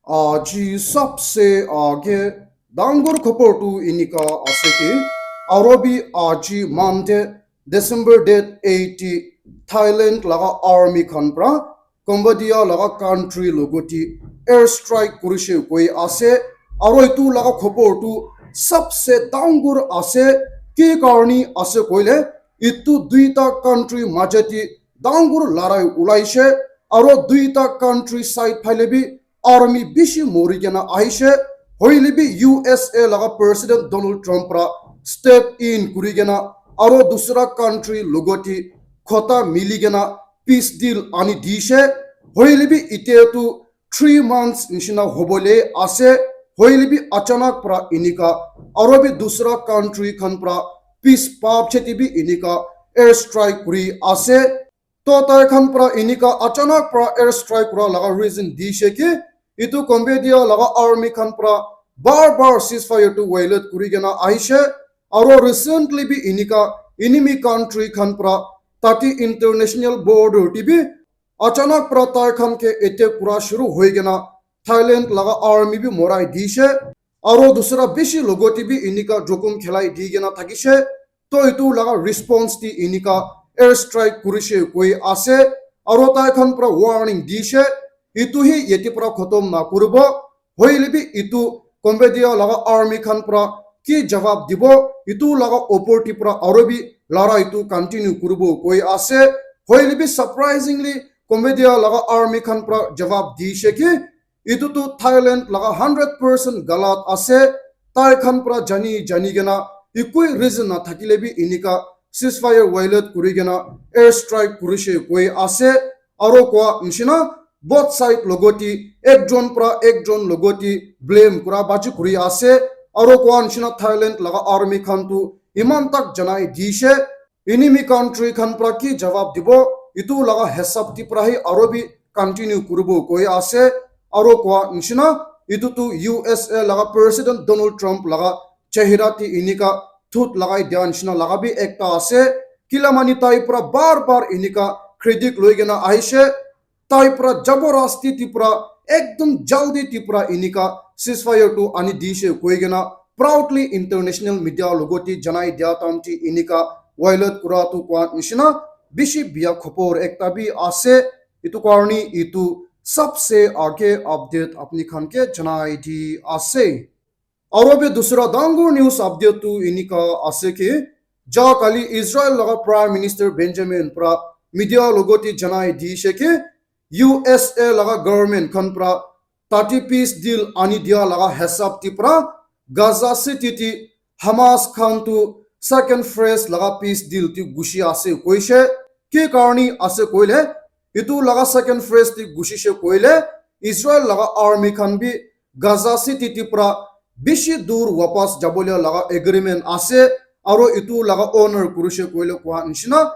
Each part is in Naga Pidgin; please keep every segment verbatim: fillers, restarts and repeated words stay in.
Aji sabse aage dangor khobor tu enika ase ki, aro bi aji Monday, December date eighteen, Thailand laga army khan pra Cambodia laga country logoti air strike kurishe koi ase. Aro etu laga khobor tu sabse dangor ase. Ki karni ase koile, etu duita country majati dangor larai ulaishe. Aro duita country side phale bi army bishi mori kena ahishe. Hoile bi U S A laga President Donald Trump pra step in kuri kena aro dusra country logoti khota mili kena peace deal ani dishe. Hoile bi ite tu three months nishina hobole ase. Hoile bi achanak pra enika aro bi dusra country khan pra peace pap cheti bi enika air strike kuri ase. To tai khan pra enika achanak pra air strike kura laga reason dishe ki, etu Cambodia laga army khan pra bar bar ceasefire tu violate kuri kena ahishe. Aro recently bi enika enemy country khan pra tati international border ti bi achanak pra tai khan ke attack kura shuru hoi kena Thailand laga army bi morai dishe. Aro dusra bishi logoti bi enika jokhom khelai di kena thakishe. To etu laga response ti enika air strike kurishe koi ase. Aro tai khan pra warning dishe, etu hi yeti pra khotom na kuribo. Hoile bi etu Cambodia laga army khan pra ki jawab dibo, etu laga opor ti pra aro bi larai tu continue kuribo koi ase. Hoile bi surprisingly Cambodia laga army khan pra jawab dishe ki, etu tu Thailand laga hundred percent galat ase. Tai khan pra jani jani kena ekoi reason na thakile bi enika ceasefire violate kuri kena air strike kurishe koi ase. Aro koa nishina both side logoti ekjon pra ekjon logoti blame kura baji kuri ase. Aro koa nishina Thailand laga army khan tu iman tak janai dishe. Enemy country khan pra ki jawab dibo, etu laga hisab ti pra hi aro bi continue kuribo koi ase. Aro koa nishina, etu tu U S A laga President Donald Trump laga chehra ti enika thut lagai dia nishina laga bi ekta ase. Kila mani tai pra bar bar enika credit loi kena ahishe. Tai pra jaborasti ti pra ekdom jaldi ti pra enika ceasefire tu ani dishe koi kena proudly international media logoti janai dia tam ti enika violate kura tu koa nishina bishi bia khobor ekta bi ase. Etu karni etu sabse aage update apni khan ke janai di ase. Aro bi dusra dangor news update tu enika ase ki, ja kali Israel laga Prime Minister Benjamin pra media logoti janai dishe ki, U S A laga government khan pra tati peace deal ani dia laga hisab ti pra Gaza City ti Hamas khan tu second phase laga peace deal ti gushi ase koishe. Ki karni ase koile, etu laga second phase ti gushishe koile, Israel laga army khan bi Gaza City ti pra bishi dur wapas jabole laga agreement ase, aro etu laga honor kurishe koile koa nishina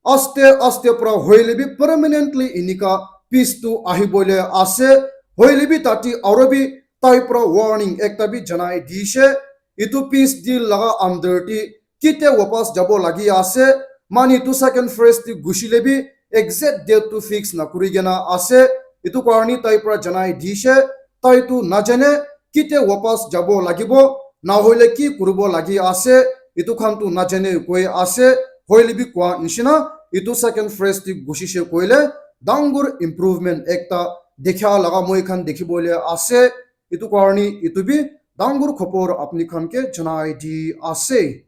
aste aste pra hoile bi permanently enika peace tu ahibole ase. Hoile bi tati aro bi tai pra warning ekta bi janai dishe, etu peace deal laga under ti kite wapas jabo lagi ase. Mani tu second phase ti gushile bi exact date tu fix na kuri kena ase. Etu karni tai pra janai dishe, tai tu najane kite wapas jabo lagibo, na hoile ki kuribo lagi ase, etu khan tu najane koi ase. Hoile bi koa nishina, etu second phase ti gushishe koile dangor improvement ekta dekha laga moi khan dikhibole ase. Etu karni etu bi dangor khobor apni khan ke janai di ase.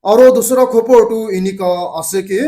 Aro dusra khobor tu enika ase ki,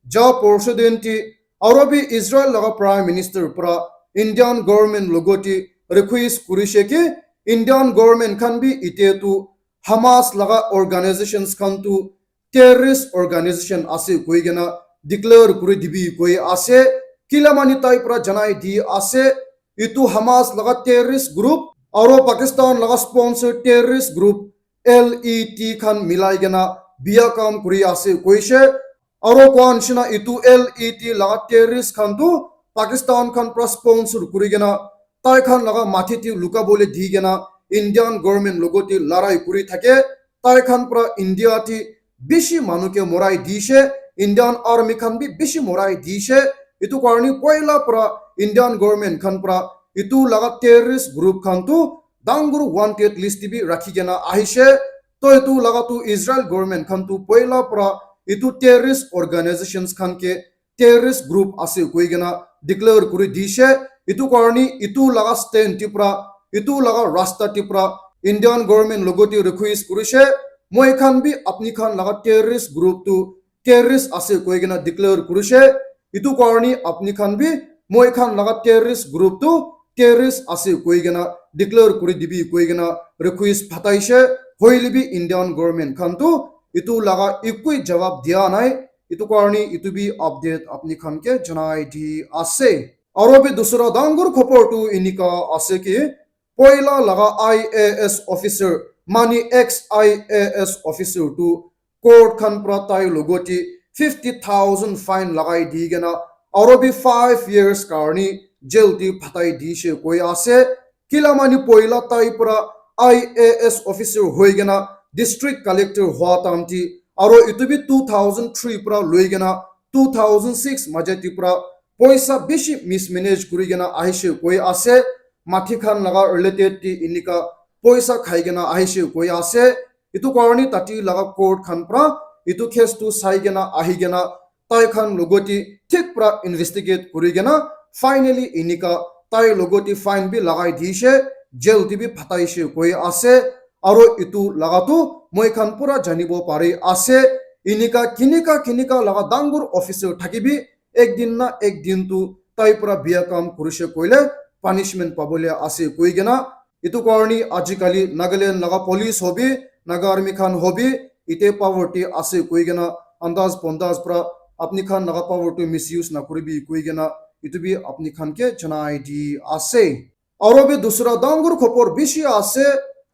ja porsu din ti aro bi Israel laga Prime Minister pra Indian government logoti request kurishe ki, Indian government khan bi ite tu Hamas laga organizations khan tu terrorist organization ase koi kena declare kuri dibi koi ase. Kila mani tai pra janai di ase, etu Hamas laga terrorist group aro Pakistan laga sponsor terrorist group L E T khan milai kena bia kam kuri ase koishe. Aro koa nishina etu L E T laga terrorist khan tu Pakistan khan pra sponsor kuri kena tai khan laga mathi ti luka bole di kena Indian government logoti larai kuri thake. Tai khan pra India ti bishi manu ke morai dishe, Indian army khan bi bishi morai dishe. Etu karni poila pra Indian government khan pra itu laga terrorist group khan tu dangor wanted list te bi rakhi kena ahishe. To itu laga tu Israel government khan tu poila pra itu terrorist organizations khan ke terrorist group ase koi kena declare kuri dishe. Itu karni itu laga stand te pra, itu laga rasta te pra Indian government logote request kurishe, moi khan bi apni khan laga terrorist group tu terrorist ase koi kena declare kurishe. Itu karni apni khan bi moi khan laga terrorist group tu terrorist ase koi kena declare kuri dibi koi kena request phataishe. Hoile bi Indian government khan tu itu laga ekoi jawab dia nai. Itu karni itu bi update apni khan ke janai di ase. Aro bi dusra dangor khobor tu enika ase ki, poila laga I A S officer, mani ex I A S officer tu court khan pra tai logote fifty thousand fine lagai di kena aro bi five years karni jail te phatai dishe koi ase. Kila mani poila tai pra I A S officer hoi kena district collector hua time te aro itu bi two thousand three pra loi kena two thousand six maja te pra poisa bishi mismanage kuri kena ahishe koi ase. Mathi khan laga related te enika poisa khai kena ahishe koi ase. Itu karni tate laga court khan pra itu case tu sai kena ahi kena tai khan logote thik pra investigate kuri kena finally enika tai logote fine bi lagai dishe, jail te bi phataishe koi ase. Aro itu laga tu moi khan pura janibo pari ase, enika kinika kinika laga dangor officer thakibi, ek din na ek din tu tai pura biya kam kurishe koile punishment pabole ase koi kena. Itu karni ajikali Nagaland laga police hobi, Naga army khan hobi, ite power te ase koi kena andaz pondaz pra apni khan laga power tu misuse na kuribi koi kena itu bi apni khan ke janai di ase. Aro bi dusra dangor khobor bishi ase,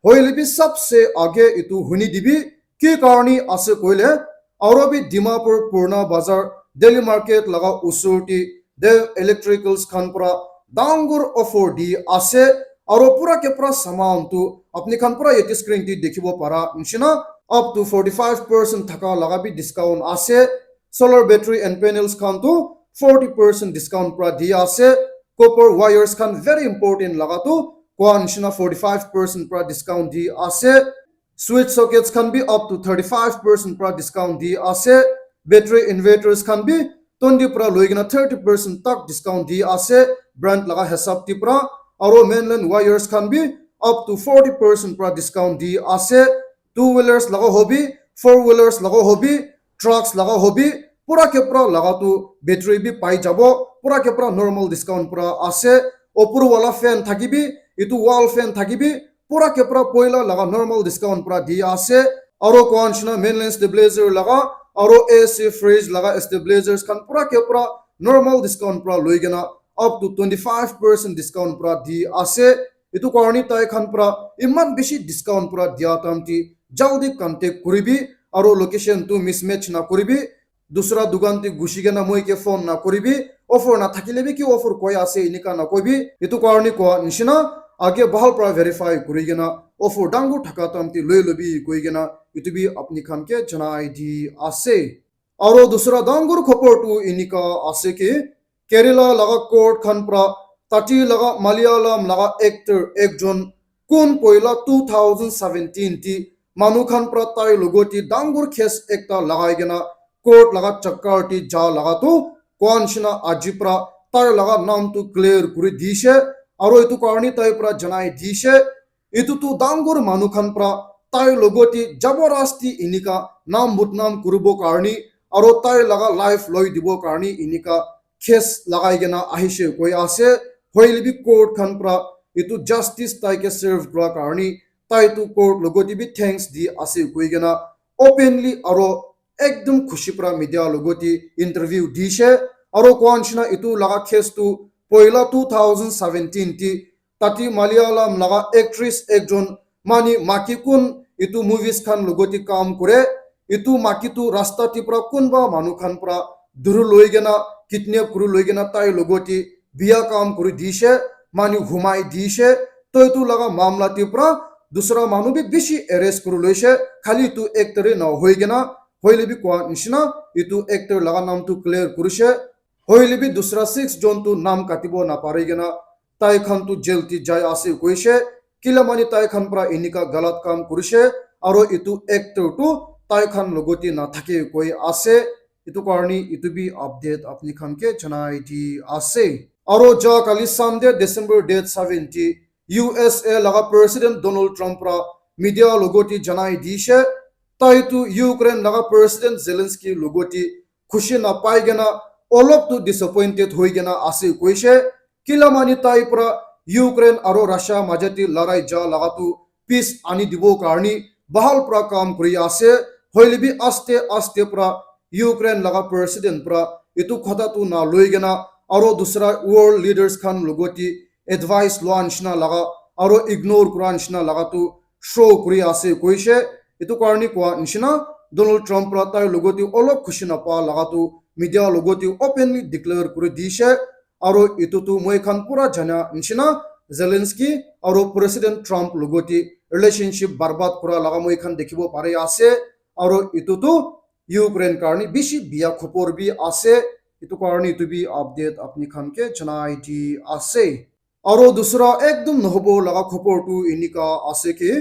hoile bi sabse age itu huni dibi, ki karni ase koile, aro bi Dimapur Purna Bazar daily market laga usur te Dev Electricals khan pra dangor offer di ase, aro pura ke pura saman tu apni khan pura yate screen te dikhibo para nishina up to forty five percent thaka laga bi discount ase. Solar battery and panels khan tu forty percent discount pra di ase. Copper wires khan very important laga tu koa nishina forty five percent pra discount di ase. Switch sockets khan bi up to thirty five percent pra discount di ase. Battery inverters khan bi twenty pra loi kena thirty percent tak discount di ase, brand laga hisab te pra. Aro mainline wires khan bi up to forty percent pra discount di ase. Two wheelers laga hobi, four wheelers laga hobi, trucks laga hobi, pura ke pura laga tu battery bi pai jabo, pura ke pura normal discount pra ase. Opor wala fan thakibi, itu wall fan thakibi, pura ke pura poila laga normal discount pra di ase. Aro koa nishina mainline stabilizer laga, aro A C fridge laga stabilizers khan pura ke pura normal discount pra loi kena up to twenty five percent discount pra di ase. Itu karni tai khan pra iman bishi discount pra dia time te jaldi contact kuribi, aro location tu mismatch na kuribi. Dusra dukan te gushi kena moi ke phone na kuribi, offer na thakile bi ki offer koi ase enika na koibi. Itu karni koa nishina age bahal pra verify kuri kena offer dangor thaka time te loi lobi koi kena itu bi apni khan ke janai di ase. Aro dusra dangor khobor tu enika ase ki, Kerala laga court khan pra tate laga Malayalam laga actor ekjon kun poila two thousand seventeen te manu khan pra tai logote dangor case ekta lagai kena court laga chakkar te ja laga tu koa nishina aji pra tai laga naam tu clear kuri dishe. Aro etu karni tai pra janai dishe, etu tu dangor manu khan pra tai logote jaborasti enika naam budnaam kuribo karni aro tai laga life loi dibo karni enika case lagai kena ahishe koi ase. Hoile bi court khan pra etu justice tai ke serve kura karni tai tu court logote bi thanks di ase koi kena openly aro ekdum khushi pra media logote interview dishe. Aro koa nishina etu laga case tu poila two thousand seventeen te tate Malayalam laga actress ekjon mani maki kun etu movies khan logote kam kure. Etu maki tu rasta te pra kunba manu khan pra duri loi kena, kidnap kuri loi kena tai logote biya kam kuri dishe, manu humai dishe. To etu laga mamla te pra dusra manu bi bishi arrest kuri loishe, khali etu actor e na hoi kena, hoile bi koa nishina etu actor laga naam tu clear kurishe. Hoile bi dusra six jon tu naam katibo na pari kena, tai khan tu jail te jai ase koishe. Kila mani tai khan pra enika galat kam kurishe, aro etu actor tu tai khan logote nathake koi ase. Etu karni etu bi update apni khan ke janai di ase. Aro ja kali Sunday, December date seventy, U S A laga President Donald Trump pra media logote janai dishe, tai tu Ukraine laga President Zelensky logote khushi napai kena olop tu disappointed hoi kena ase koishe. Kila mani tai pra Ukraine aro Russia majati larai ja laga tu peace ani dibo karni bahal pra kam kuri ase. Hoile bi aste aste pra Ukraine laga president pra etu khota tu na loi kena aro dusra world leaders khan logote advice loa nishina laga aro ignore kura nishina laga tu show kuri ase koishe. Etu karni koa nishina Donald Trump pra tai logote olop khushi napa laga tu media logote openly declare kuri dishe. Aro etu tu moi khan pura jana nishina Zelensky aro President Trump logote relationship barbad kura laga moi khan dikhibo pari ase. Aro etu tu Ukraine karni bishi biya khopor bi ase. Etu karni etu bi update apni khan ke janai di ase. Aro dusra ekdom nohobo laga khopor tu enika ase ki,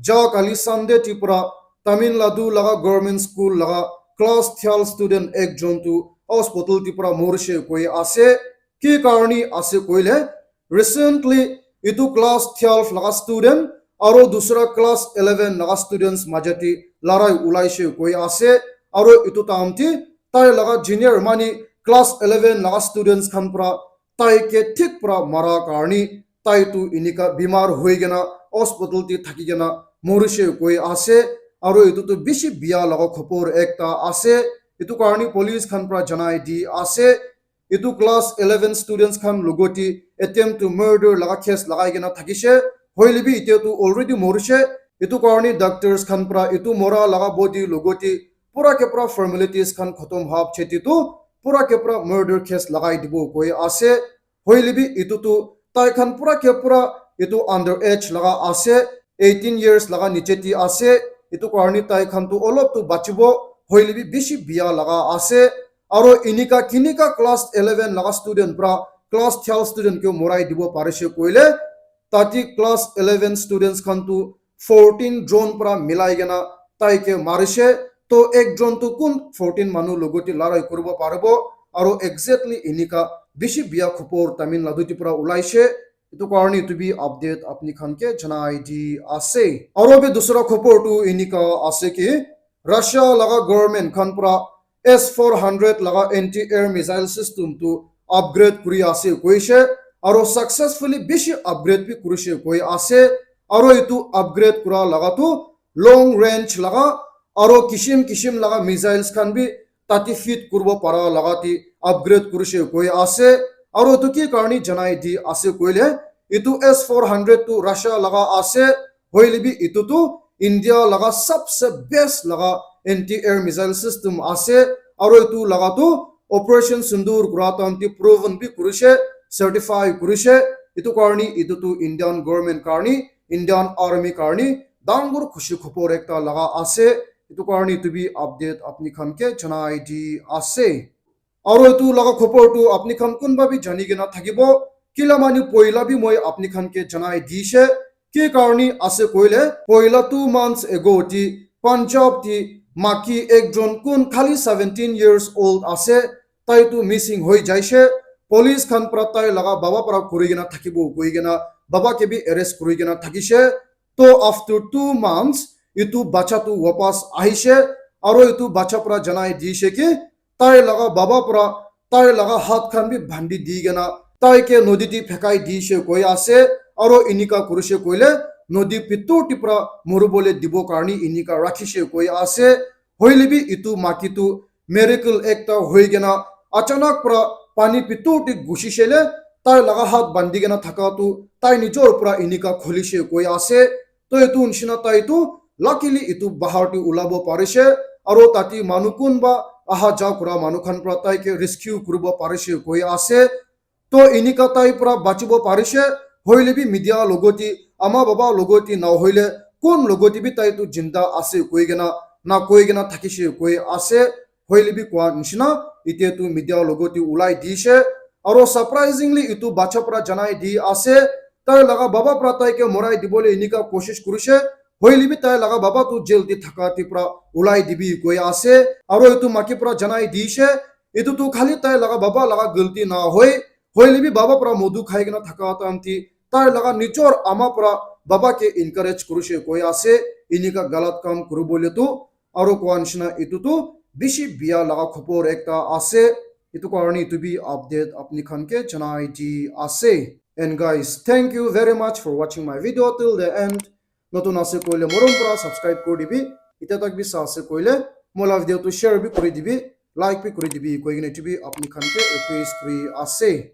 ja kali Sunday te pra Tamil Nadu laga government school laga class twelve student ekjon tu hospital te pra morishe koi ase. Ki karni ase koile, recently etu class twelve laga student aro dusra class eleven laga students majati larai ulaishe koi ase. Aro etu time te tai laga junior mani class eleven laga students khan pra tai ke thik pra mara karni tai tu enika bimar hoi kena hospital te thaki kena morishe koi ase. Aro etu tu bishi biya laga khopor ekta ase. Etu karni police khan pra janai di ase. Etu class eleven students khan logote attempt to murder laga case lagai kena thakishe. Hoile bi etia tu already morishe. Etu karni doctors khan pra etu mora laga body logote pura ke pura formalities khan khotom hap cheti tu pura ke pura murder case lagai dibo koi ase. Hoile bi etu tu tai khan pura ke pura etu under age laga ase, eighteen years laga niche te ase. Etu karni tai khan tu olop tu bachibo, hoile bi bishi biya laga ase. Aro enika kinika class eleven laga student pra class twelve student ke morai dibo parishe koile, tati class eleven students khan tu fourteen jon pra milai kena tai ke marishe. To ek jon tu kun fourteen manu logote larai kuribo paribo? Aro exactly enika bishi biya khopor Tamil Nadu te pra ulaishe. Etu karni etu bi update apni khan ke janai di ase. Aro bi dusra khopor tu enika ase ki, Russia laga government khan pra S four hundred laga anti-air missile system tu upgrade kuri ase koishe, aro successfully bishi upgrade bi kurishe koi ase. Aro etu upgrade kura laga tu long range laga aro kishim kishim laga missiles khan bi tati fit kuribo para laga ti upgrade kurishe koi ase. Aro etu ki karni janai di ase koile, etu S four hundred tu Russia laga ase, hoile bi etu tu India laga sabse best laga anti-air missile system ase. Aro etu laga tu Operation Sindoor kura time te proven bi kurishe, certify kurishe. Etu karni etu tu Indian government karni, Indian army karni dangor khushi khopor ekta laga ase. Etu karni etu bi update apni khan ke janai di ase. Aro etu laga khopor tu apni khan kunba bi jani kena thakibo. Kila mani poila bi moi apni khan ke janai dishe. Ki karni ase koile, poila two months ago ti Punjab ti maki ekjon kun khali seventeen years old ase, tai tu missing hoi jaishe. Police khan pra tai laga baba pra kuri kena thakibo koi kena baba ke bi arrest kuri kena thakishe. To after two months, etu bacha tu wapas ahishe, aro etu bacha pra janai dishe ki, tai laga baba pra tai laga hat khan bi bhandi di kena tai ke nodi te phekai dishe koi ase, aro enika kurishe koile nodi pitor te pra moribole dibo karni enika rakhishe koi ase. Hoile bi etu maki tu miracle ekta hoi kena achanak pra pani pitor te gusishe le tai laga hat bandi kena thaka tu tai nijor pra enika kholishe koi ase. To etu nishina tai tu luckily etu bahar te ulabo parishe, aro tate manu kunba aha ja kura manu khan pra tai ke rescue kuribo parishe koi ase. To enika tai pra bachibo parishe, hoile bi media logote, ama baba logote na hoile kun logote bi tai tu jinda ase koi kena, na koi kena thakishe koi ase. Hoile bi koa nishina, ite tu media logote ulai dishe. Aro surprisingly etu bacha para janai di ase, tai laga baba para tai ke morai dibole enika koshish kurishe, hoile bi tai laga baba tu jail te thaka te para ulai dibi koi ase. Aro etu maki para janai dishe, etu tu khali tai laga baba laga galti na hoi, hoile bi baba para modu khai kena thaka time te tai laga nijor ama para baba ke encourage kurishe koi ase, enika galat kam kuribole tu. Aro koa nishina etu tu bishi bia laga khobor ekta ase. Etu karone etu bi update apni khan ke janai di ase. And guys, thank you very much for watching my video till the end. Notun ase koile morom pura subscribe kuri dibi. Itya tak bi sa ase koile mola video tu share bi kuri dibi, like bi kuri dibi koi kena etu bi apni khan ke request kuri ase.